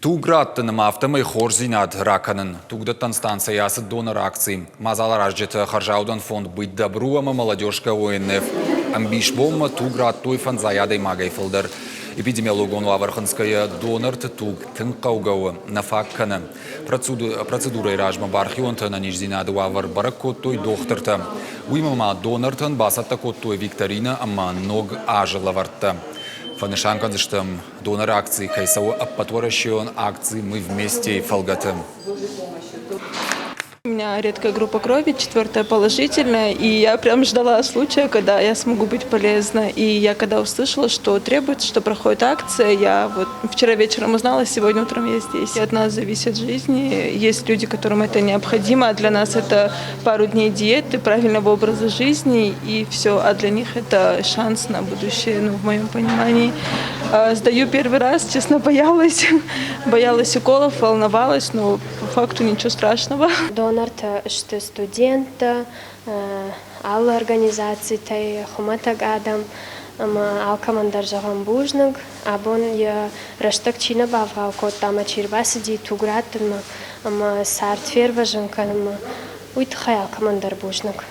Туг раттын ӕмӕ афтӕмӕй хорздзинад ракӕнын. Тугдӕттӕн станцӕйы ацыд донор акци. Мадзаларазджыты хӕрзаудӕн фонд «Быть добру» ӕмӕ «Молодежка ОНФ» ӕмбисбонмӕ туг радтой фӕндзай адӕймагӕй фылдӕр. Эпидемиологон уавӕр хынцгӕйӕ донорты туг тынг хъӕугӕ у, нӕ фаг кӕны. Процедурӕйы размӕ бархионты ӕнӕниздзинады уавӕр бӕрӕг кодтой дохтыртӕ. Уыимӕ ма донортӕн бацӕттӕ кодтой викторинӕ ӕмӕ ног азы лӕвӕрттӕ. Фӕнысан кӕндзыстӕм, Донор акци кӕй цӕуы ӕппӕтуӕрӕсейон акци «Мы вместе» фӕлгӕты. У меня редкая группа крови, четвертая положительная, и я прям ждала случая, когда я смогу быть полезна. И я когда услышала, что требуется, что проходит акция, я вот вчера вечером узнала, сегодня утром я здесь. И от нас зависит жизнь. Есть люди, которым это необходимо, а для нас это пару дней диеты, правильного образа жизни, и все. А для них это шанс на будущее, ну, в моем понимании. Сдаю первый раз, честно, боялась. Боялась уколов, волновалась, но по факту ничего страшного. Донортӕ сты студенттӕ, алы организацитӕй хуымӕтӕг адӕм ӕмӕ алкӕмӕн дӕр зӕгъӕм бузныг. Абон йӕ рӕстӕг чи нӕ бавгъау кодта ӕмӕ чи ӕрбацыди туг раттынмӕ ӕмӕ цард фервӕзын кӕнынмӕ, уый тыххӕй алкӕмӕн дӕр бузныг.